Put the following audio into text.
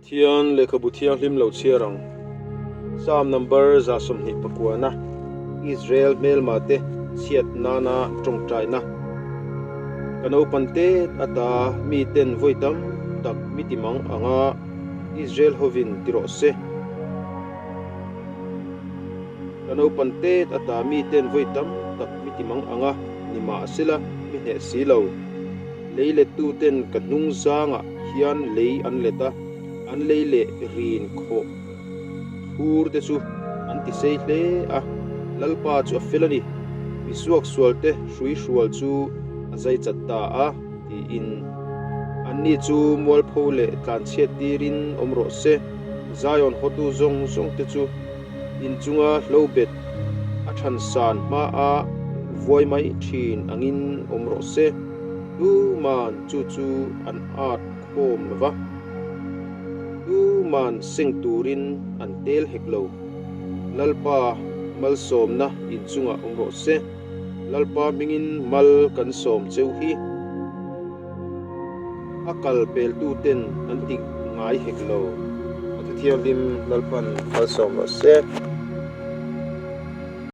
Pathian lehkhabu thianghlim lo chhiar ang. Psalm number 29-na, Israel hmelma te chhiat nana tawngtaina. Ka naupan tet ata mi ten vawi tam tak mi ti mang anga Israel hovin ti rawh se. Ka naupan tet ata mi ten vawi tam tak mi ti mang anga nimahsela mi hneh si lo. Lei lettu ten ka hnung zangah hian lei an let a, an lei leh rin khawh thur te chu an ti sei hle a, Lalpa chu a fel a ni, mi suaksual te hrui hrual chu a zai chat ta a, tiin. Anni chu mualpho leh tlanchhiat tirin awm rawh se, Zion hawtu zawng zawng te chu inchunga hlobet a thansan hmaa vuai mai thin angin awm rawh se. Tuman chu chu an at khawm lo va, tuman seng turin an tel hek lo. Lalpa malsawmna inchungah awm rawh se. Lalpa hmingin mal kan sawm cheu hi. A kal peltuten an ti ngai hek lo. A thuthianghlim Lalpan malsawm rawh se.